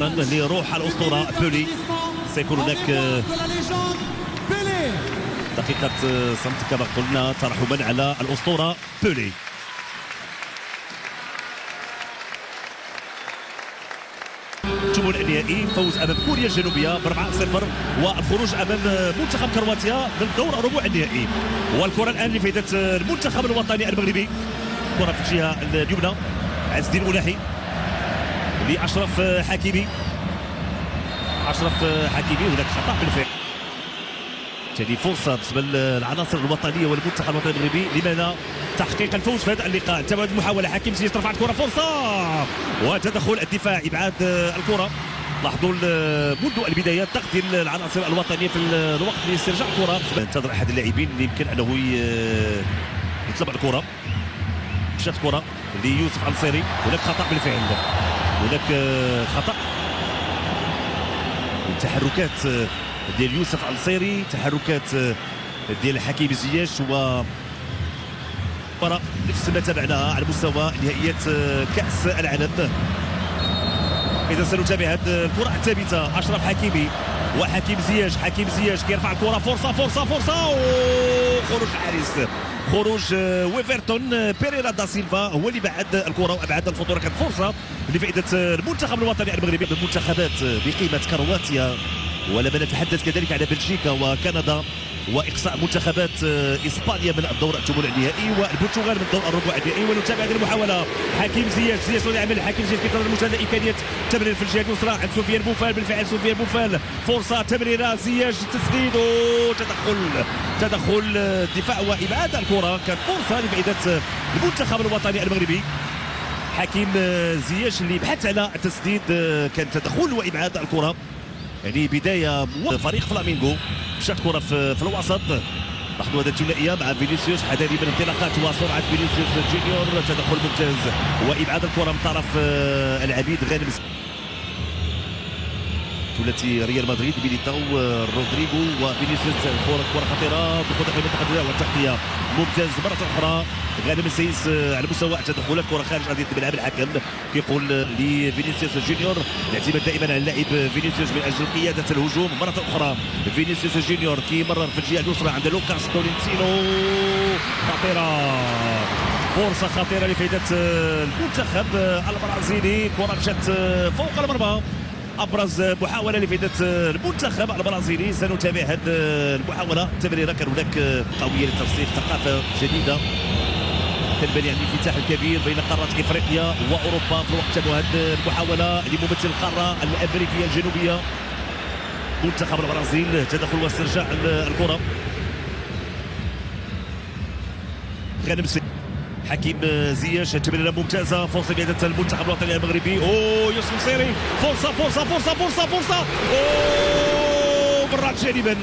تذكارا لروح الاسطورة بولي. سيكون هناك دقيقة صمت كما قلنا ترحما على الاسطورة بولي. ثمن النهائي، فوز امام كوريا الجنوبية ب 4-0 والخروج امام منتخب كرواتيا من دور ربع النهائي. والكره الان لفائدة المنتخب الوطني المغربي، كره في الجهة اليمنى عز الدين أولاحي لاشرف حكيمي، اشرف حكيمي، هناك خطا بالفعل. ثاني فرصة بالنسبة للعناصر الوطنية والمنتخب الوطني المغربي، لما لا تحقيق الفوز في هذا اللقاء. تبعد المحاولة، حكيم زياش رفعت الكره، فرصة وتدخل الدفاع، ابعاد الكره. لاحظوا منذ البداية الضغط ديال العناصر الوطنية في الوقت لاسترجاع الكره. انتظر احد اللاعبين اللي يمكن انه يطلب الكره. مشات الكره ليوسف النصيري، هناك خطا بالفعل، هناك خطا. التحركات ديال يوسف النصيري، تحركات ديال حكيم زياش، و نفس ما تابعناها على مستوى نهائيات كأس العالم. إذا سنتابع هذه الكرة الثابتة، أشرف حكيمي وحكيم زياش، حكيم زياش كيرفع الكرة، فرصة فرصة فرصة، وخروج الحارس، خروج ويفرتون بيريرا دا سيلفا هو اللي بعد الكرة وأبعد الخطورة. كانت فرصة لفائدة المنتخب الوطني المغربي. المنتخبات بقيمة كرواتيا، ولما نتحدث كذلك على بلجيكا وكندا واقصاء منتخبات اسبانيا من الدور الثمن النهائي والبرتغال من الدور الربع النهائي. ونتابع هذه المحاولة، حكيم زياش، زياش يعمل، حكيم زياش كينتظر المساندة، امكانية تمرير في الجهة اليسرى عند سفيان بوفال، بالفعل سفيان بوفال، فرصة تمريره، زياش تسديد وتدخل، تدخل الدفاع وابعاد الكره. كانت فرصة لفائدة المنتخب الوطني المغربي. حكيم زياش اللي بحث على التسديد، كان تدخل وابعاد الكره. يعني بداية فريق فلامينغو. مشات كره في الوسط، لاحظوا هذا الثنائية مع فينيسيوس، حذاري من انطلاقات وسرعة فينيسيوس جونيور، تدخل ممتاز وابعاد الكره من طرف العبيد غانم. ثلاثي ريال مدريد، ميليتاو، رودريغو وفينيسيوس. كره خطيرة، دخول داخل المنطقة الجزائيه والتغطيه ممتاز مرة اخرى. غانم السيس على مستوى التدخلات، كره خارج ارضية الملعب، الحكم كيقول لفينيسيوس جونيور الاعتماد دائما على اللاعب فينيسيوس من اجل قيادة الهجوم. مرة اخرى فينيسيوس جونيور كيمرر في الجهة اليسرى عند لوكاس تولينتينو، خطيرة، فرصة خطيرة لفائدة المنتخب البرازيلي، كره مشات فوق المرمى. ابرز محاولة لفائدة المنتخب البرازيلي. سنتابع هذه المحاولة، التمريره كان هناك قوية للترسيخ، ثقافة جديدة تنبني يعني الانفتاح الكبير بين قارة افريقيا واوروبا في الوقت. هذه المحاولة لممثل القارة الامريكية الجنوبية منتخب البرازيل، تدخل واسترجاع الكره. غانم حكيم زياش، تمريره ممتازة، فرصة لفائدة المنتخب الوطني المغربي. اوه يوسف النصيري، فرصة فرصة فرصة فرصة فرصة، اوه مرات جانبا،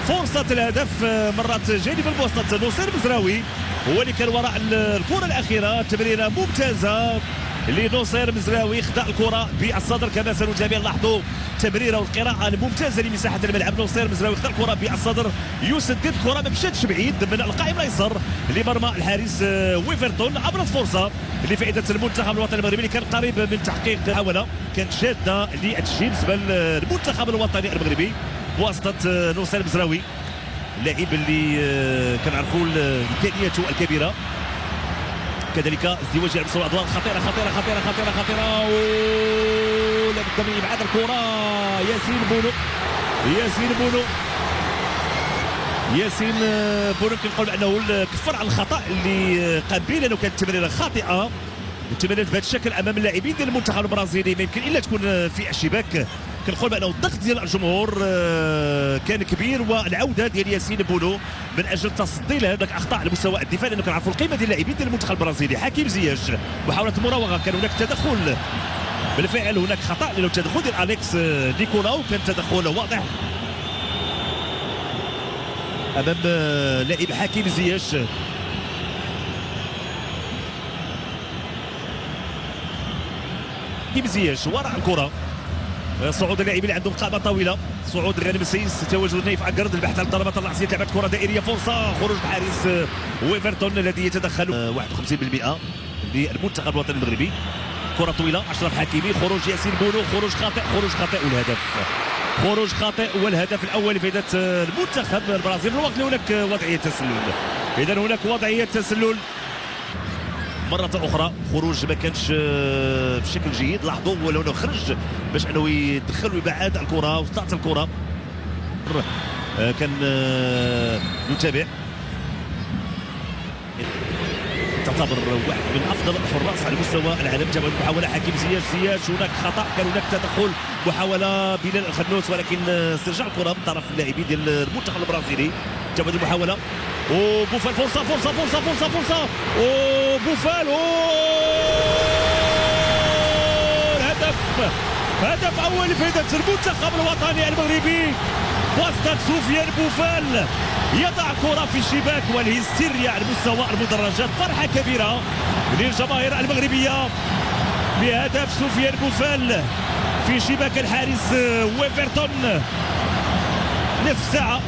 فرصة الهدف مرات جانبا بواسطة نصير مزراوي، هو اللي كان وراء الكره الاخيرة. تمريره ممتازة لنصير مزراوي، خدا الكره بالصدر كما سنتابع. لاحظوا التمريره والقراءة الممتازة لمساحة الملعب. نصير مزراوي خدا الكره بالصدر، يسدد الكره، ما مشاتش بعيد من القائم الايسر لمرمى الحارس ويفرتون. ابرز فرصة لفائدة المنتخب الوطني المغربي اللي كان قريب من تحقيق محاولة كانت جاده للتسجيل بالنسبة للمنتخب الوطني المغربي بواسطة نصير مزراوي، اللاعب اللي كنعرفوا امكانياته الكبيرة. كذلك ازدواج على مستوى الادوار، خطيرة خطيرة خطيرة خطيرة خطيرة، لابد من ابعاد الكره. ياسين بونو، ياسين بونو، ياسين بونو كنقول بانه كفر على الخطا اللي قام به، لانه كانت تمريره خاطئه، تمريرات بهذا الشكل امام اللاعبين ديال المنتخب البرازيلي ما يمكن الا تكون في الشباك. كنقول بانه الضغط ديال الجمهور كان كبير، والعودة ديال ياسين بونو من اجل التصدي لهذاك الاخطاء على مستوى الدفاع، لانه كنعرفوا القيمة ديال اللاعبين ديال المنتخب البرازيلي. حكيم زياش، محاولة المراوغه، كان هناك تدخل بالفعل، هناك خطا لانه التدخل ديال اليكس نيكولاو كان تدخل واضح امام لاعب حكيم زياش. حكيم زياش وراء الكره، صعود اللاعبين اللي عندهم قامه طويلة، صعود غانم السيس، تواجد نايف اكرد، البحث عن الضربات الراسية، لعبت كره دائريه، فرصة خروج الحارس ويفرتون الذي يتدخل. 51% للمنتخب الوطني المغربي. الكره طويلة، اشرف حكيمي، خروج ياسين بونو، خروج خاطئ، خروج خاطئ والهدف، خروج خاطئ والهدف الاول لفائدة المنتخب البرازيلي في الوقت اللي هناك وضعية تسلل. اذا هناك وضعية تسلل مرة أخرى، خروج ما كانش بشكل جيد. لاحظوا ولو أنه خرج باش أنه يدخل ويبعد الكرة وطلعت الكرة. كان نتابع، تعتبر واحد من أفضل الحراس على مستوى العالم. تابع المحاولة حكيم زياش، زياش هناك خطأ، كان هناك تدخل، محاولة بلال الخنوس ولكن استرجاع الكرة من طرف اللاعبين ديال المنتخب البرازيلي. تابع المحاولة وبوفال، فرصة فرصة فرصة فرصة فرصة، وبوفال هدف، هدف أول لفائدة المنتخب الوطني المغربي وسط سفيان بوفال، يضع كرة في الشباك والهستيريا على مستوى المدرجات. فرحة كبيرة للجماهير المغربية بهدف سفيان بوفال في شباك الحارس ويفرتون. نصف ساعة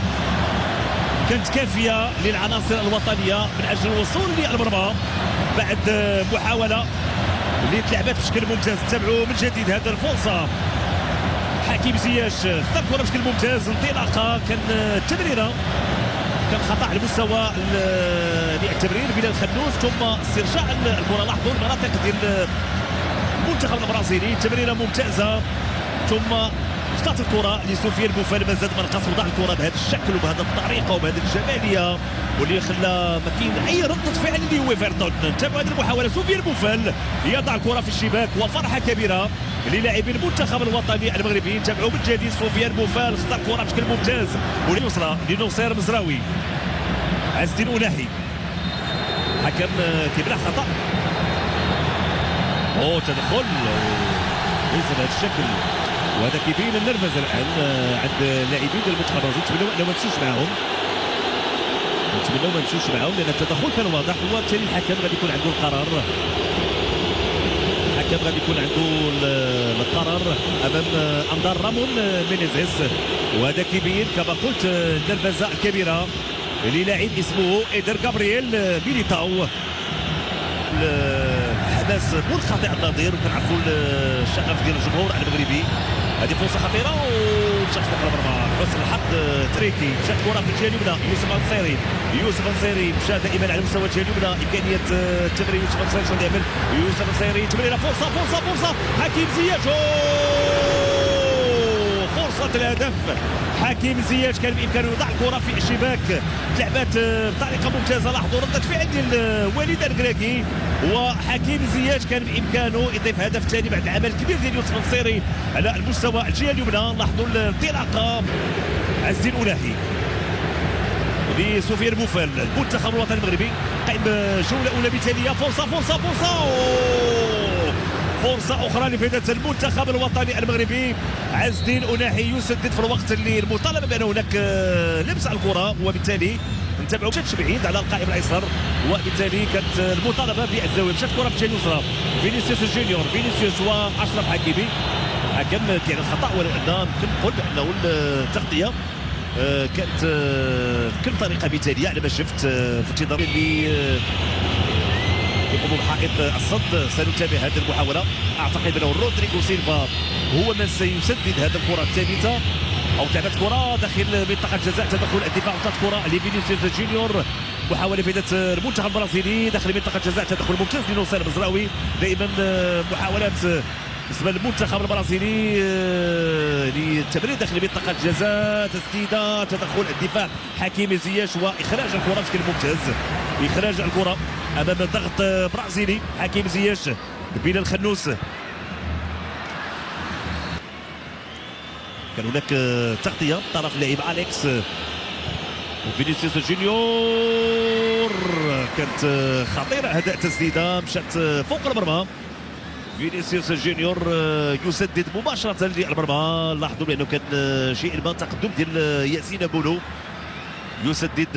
كانت كافية للعناصر الوطنية من أجل الوصول للمرمى بعد محاولة اللي تلعبت بشكل ممتاز. تابعوا من جديد هذا الفرصة، حكيم زياش اختار الكرة بشكل ممتاز، انطلاقة، كان تمريرة، كان خطأ على مستوى التمرير بلال الخنوس، ثم استرجاع الكرة. لاحظوا المناطق ديال المنتخب البرازيلي، تمريرة ممتازة ثم وصلت الكرة لسفيان بوفال، مازال ما نقص وضع الكرة بهذا الشكل وبهذه الطريقة وبهذه الجمالية واللي خلى ما كاين أي ردة فعل لويفرتون. تابعوا هذه المحاولة، سفيان بوفال يضع الكرة في الشباك وفرحة كبيرة للاعبي المنتخب الوطني المغربي. تابعوا من جديد سفيان بوفال اختار الكرة بشكل ممتاز واليسرى لنصير مزراوي، عز الدين أوناحي، حكم كيبلع خطأ، أو تدخل ليس بهذا الشكل، وهذا كيبين النرفزه الان عند اللاعبين ديال المنتخب البرازيلي. نتمنوا انه ما نمشيوش معاهم، نتمنوا ما نمشيوش معاهم لان التدخل كان واضح، وبالتالي الحكم غادي يكون عنده القرار، الحكم غادي يكون عنده القرار امام انظار رامون مينيزيس. وهذا كيبين كما قلت النرفزه الكبيرة للاعب اسمه إيدر غابرييل ميليتاو. الحماس منقطع النظير وكنعرفوا الشغف ديال الجمهور المغربي. هذه فرصة خطيرة ومشات فوق المرمى. حسن الحظ تريكي، مشات كره في الجهة اليمنى، يوسف النصيري، يوسف النصيري مشى دائما على مستوى الجهة اليمنى، امكانية التمرير يوسف النصيري، شنو يعمل يوسف النصيري؟ تمريره، فرصة فرصة فرصة، حكيم زياش، فرصة الهدف. حكيم زياش كان بامكانه يضع الكره في الشباك، تلعبات بطريقة ممتازة. لاحظوا رده فعل ديال وليد الكراكي، وحكيم زياش كان بامكانه يضيف هدف ثاني بعد العمل الكبير ديال يوسف النصيري على المستوى الجهة اليمنى. لاحظوا الانطلاقة، عز الدين أوناحي لسفيان بوفال. المنتخب الوطني المغربي قائم جولة اولى مثاليه، فرصة فرصة فرصة، فرصة أخرى لفائدة المنتخب الوطني المغربي. عز الدين أوناحي يسدد في الوقت اللي المطالبة بأن هناك لمس على الكرة، وبالتالي نتابعوا مشاتش بعيد على القائم الأيسر، وبالتالي كانت المطالبة بالزاوية. مشات كرة في الجهة اليسرى، فينيسيوس جونيور، فينيسيوس وأشرف حكيمي. الحكم كيعلن خطأ، ولو أن يمكن نقول بأنه التغطية كانت بكل طريقة مثالية على ما شفت في انتظار اللي يقوم بحائط الصد. سنتابع هذه المحاولة، أعتقد أنه رودريغو سيلفا هو من سيسدد هذه الكرة الثابتة، أو لعبت كرة داخل منطقة الجزاء، تدخل الدفاع، وصلت كرة لفينيسيوس جونيور، محاولة فائدة المنتخب البرازيلي داخل منطقة الجزاء، تدخل ممتاز لنصير مزراوي. دائما محاولات بالنسبة للمنتخب البرازيلي للتمرير داخل منطقة الجزاء، تسديدة، تدخل الدفاع حكيم زياش وإخراج الكرة بشكل ممتاز، إخراج الكرة أمام ضغط برازيلي. حكيم زياش، بلال الخنوس، كان هناك تغطية طرف اللاعب أليكس وفينيسيوس جونيور، كانت خطيرة هذا التسديدة، مشات فوق المرمى. فينيسيوس جونيور يسدد مباشرة للمرمى. لاحظوا بأنه كان شيء ما تقدم ديال ياسين بونو، يسدد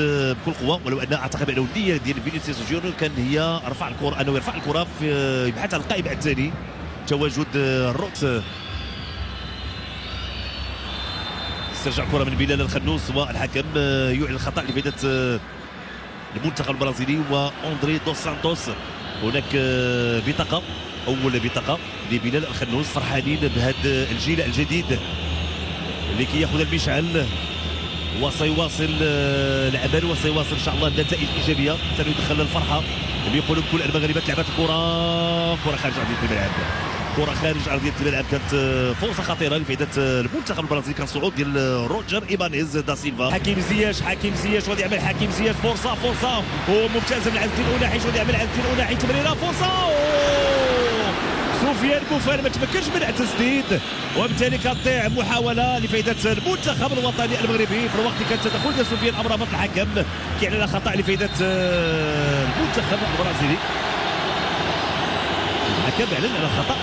بكل قوة، ولو أن أعتقد بأنه النية ديال فينيسيوس جونيور كان هي رفع الكرة، أنه يرفع الكرة في يبحث عن القائم الثاني. تواجد الروت، استرجع الكرة من بلال الخنوس، والحكم يعلن الخطأ لفائدة المنتخب البرازيلي وأندري دوس سانتوس. هناك بطاقة اول بطاقة لبلال الخنوس. فرحانين بهذا الجيل الجديد اللي كياخذ المشعل وسيواصل العمل وسيواصل ان شاء الله النتائج الايجابية. سيدخل الفرحة اللي يقولوا كل المغاربة. لعبت الكره، كره خارج ارضية الملعب، كره خارج ارضية الملعب. كانت فرصة خطيرة لفائدة المنتخب البرازيلي، كان صعود ديال روجر ايبانيز دا سيلفا. حكيم زياش، حكيم زياش غادي يعمل، حكيم زياش فرصة، فرصة وممتازة من عز الدين اوناحي. غادي يعمل عز الدين اوناحي تمريره، فرصة، سفيان بوفال ما تمكنش من التسديد، وبالتالي كتضيع محاولة لفائدة المنتخب الوطني المغربي. في الوقت اللي كان تدخل ديال سفيان امرابط، الحكم كيعلن خطا لفائدة المنتخب البرازيلي. الحكم اعلن على خطا،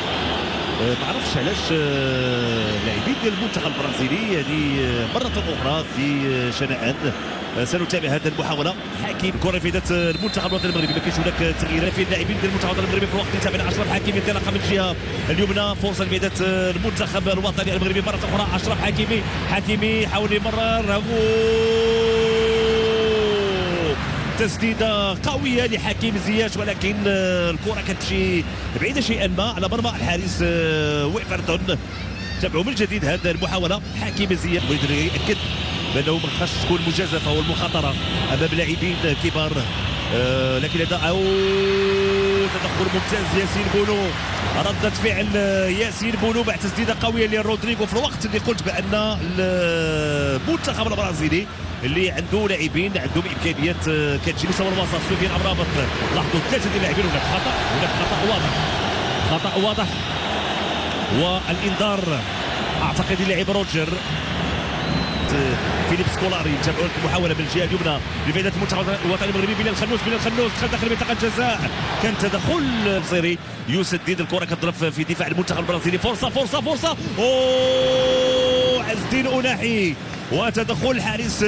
ما عرفتش علاش اللاعبين ديال المنتخب البرازيلي يعني مرة اخرى في شنآن. سنتابع هذه المحاولة. حكيم، كره لفائدة المنتخب الوطني المغربي، ما كاينش هناك تغييرات في اللاعبين ديال المنتخب الوطني المغربي. في الوقت اللي تابعنا اشرف حكيمي انطلاقة من الجهة اليمنى، فرصة لفائدة المنتخب الوطني المغربي مرة اخرى. اشرف حكيمي، حكيمي حاول يمرر، تسديده قوية لحكيم زياش، ولكن الكره كتمشي بعيدة شيئا ما على مرمى الحارس ويفرتون. تابعوا من جديد هذه المحاولة. حكيم زياش وليد ياكد بانه ما خاصش تكون المجازفة والمخاطرة امام لاعبين كبار، لكن هذا تدخل ممتاز ياسين بونو. ردة فعل ياسين بونو بعد تسديده قوية لرودريغو في الوقت اللي قلت بان المنتخب البرازيلي اللي عنده لاعبين عندهم امكانيات كتجي مستوى الوسط. سفيان امرابط، لاحظوا ثلاثة ديال اللاعبين، هناك خطا، هناك خطا واضح، خطا واضح، والانذار اعتقد اللاعب روجر فيليب سكولاري. تابعوا المحاولة من الجهة اليمنى لفائدة المنتخب الوطني المغربي. بلال الخنوس، بلال الخنوس دخل داخل منطقة الجزاء، كان تدخل بصيري يسدد الكره كتضرب في دفاع المنتخب البرازيلي. فرصة فرصة فرصة، اوه عز الدين اوناحي، وتدخل الحارس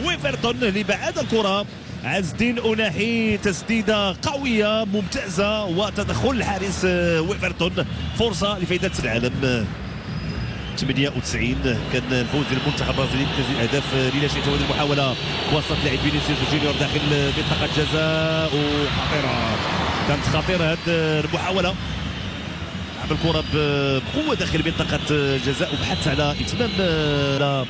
ويفرتون اللي بعد الكره. عز الدين اوناحي تسديده قوية ممتازة وتدخل الحارس ويفرتون، فرصة لفائدة العالم. 98 كان الفوز للمنتخب البرازيلي بثلاث اهداف للا شيء. هذه المحاولة وسط لاعب فينيسيوس جونيور داخل منطقة الجزاء، وخطيرة، كانت خطيرة هذه المحاولة. لعب الكره بقوة داخل منطقة الجزاء وبحث على اتمام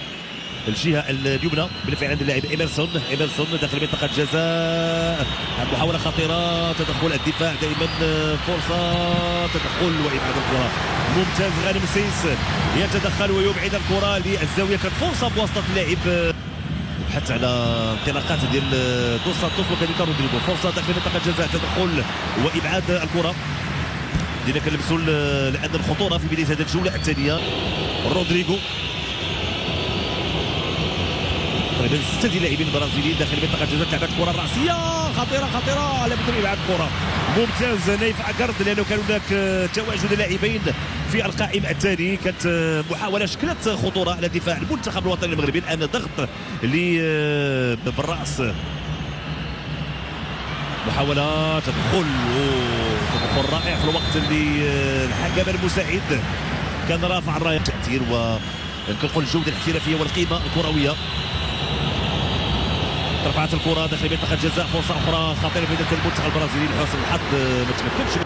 الجهة اليمنى بالفعل عند اللاعب ايمرسون. ايمرسون داخل منطقة الجزاء، محاولة خطيرة، تدخل الدفاع دائما، فرصة، تدخل وابعاد الكره ممتاز. غانم سيس يتدخل ويبعد الكره للزاويه، كانت فرصة بواسطة اللاعب. بحث على انطلاقات ديال دو سانتوس وكذلك رودريغو، فرصة داخل منطقة الجزاء، تدخل وابعاد الكره. بدينا كنلمسوا الان الخطورة في بداية هذه الجولة الثانية. رودريغو، تقريبا 6 ديال اللاعبين البرازيليين داخل منطقة الجزاء. لعبت الكره الراسية خطيرة خطيرة، لابد من ابعاد الكره. ممتاز نايف اكرد، لانه كان هناك تواجد لاعبين في القائم الثاني. كانت محاولة شكلت خطورة على دفاع المنتخب الوطني المغربي. الان ضغط بالراس، محاولة تدخل، وتدخل رائع في الوقت اللي الحكم المساعد كان رافع الراية. تاثير وكنقول الجودة الاحترافية والقيمة الكروية. رفعت الكرة داخل منطقة الجزاء، فرصة أخرى خطيرة في المنتخب البرازيلي. لحسن الحظ ما تمكنش.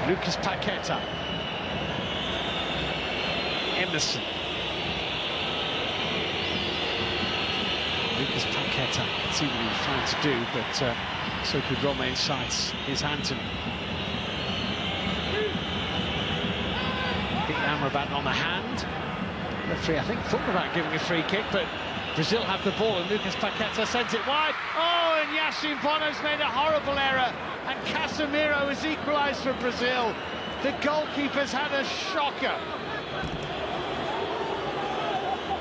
لوكاس باكيتا، إيمرسون، Lucas Paqueta, could see what he was trying to do, but so could Romain Saiss. Here's Antony. Beat Amrabat on the hand. Referee, I think, thought about giving a free kick, but Brazil have the ball, and Lucas Paqueta sends it wide. Oh, and Yassine Bono's made a horrible error, and Casemiro has equalised for Brazil. The goalkeeper's had a shocker.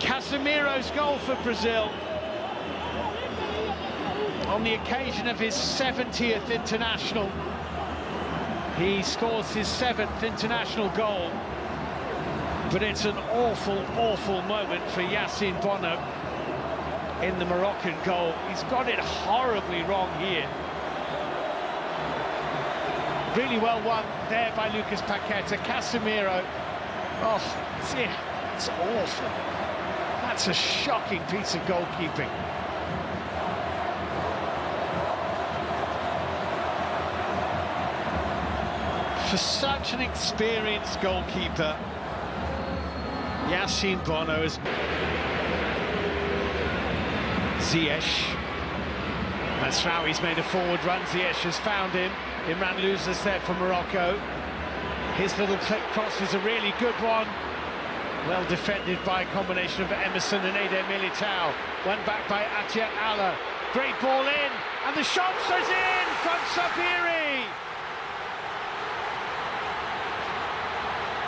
Casemiro's goal for Brazil on the occasion of his 70th international. He scores his 7th international goal. But it's an awful, awful moment for Yassine Bono in the Moroccan goal. He's got it horribly wrong here. Really well won there by Lucas Paqueta. Casemiro, oh, it's awful. That's a shocking piece of goalkeeping. For such an experienced goalkeeper, Yassine Bono is Ziyech. Mazraoui's made a forward run. Ziyech has found him. Imran Louza's there for Morocco. His little clip cross is a really good one. Well defended by a combination of Emerson and Eder Militao. Went back by Attiyat Allah. Great ball in, and the shot is in from Sabiri.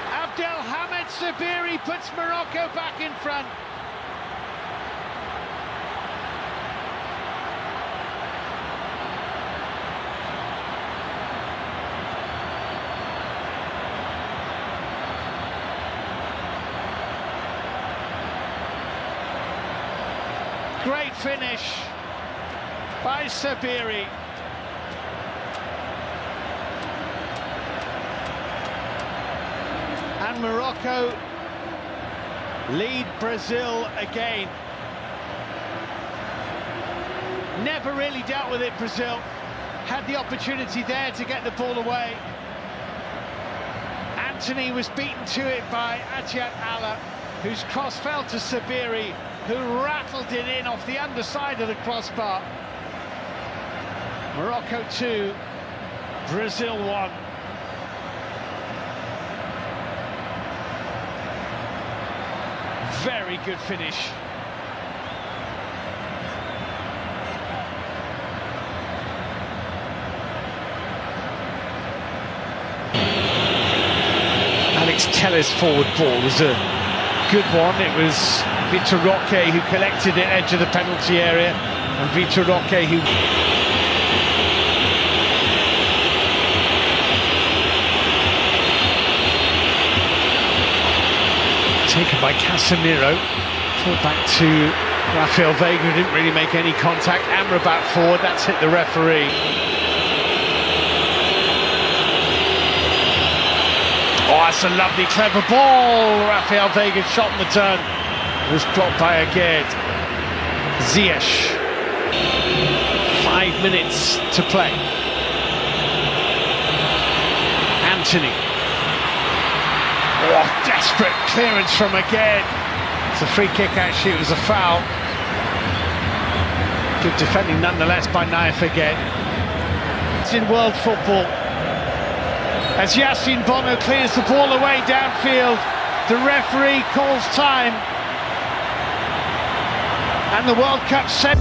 Abdelhamid Sabiri puts Morocco back in front. Great finish by Sabiri. And Morocco lead Brazil again. Never really dealt with it, Brazil. Had the opportunity there to get the ball away. Antony was beaten to it by Attiyat Allah, whose cross fell to Sabiri, who rattled it in off the underside of the crossbar. Morocco 2, Brazil 1. Very good finish. Alex Telles' forward ball was a good one. It was Vitor Roque who collected it edge of the penalty area, and Vitor Roque who taken by Casemiro, pulled back to Rafael Veiga, who didn't really make any contact. Amrabat forward, that's hit the referee. Oh, that's a lovely, clever ball. Rafael Veiga shot in the turn. It was blocked by Aguerd. Ziyech. 5 minutes to play. Antony. Oh, desperate clearance from Aguerd. It's a free kick, actually. It was a foul. Good defending nonetheless by Nayef Aguerd. It's in world football. As Yassine Bono clears the ball away downfield, the referee calls time. And the World Cup set.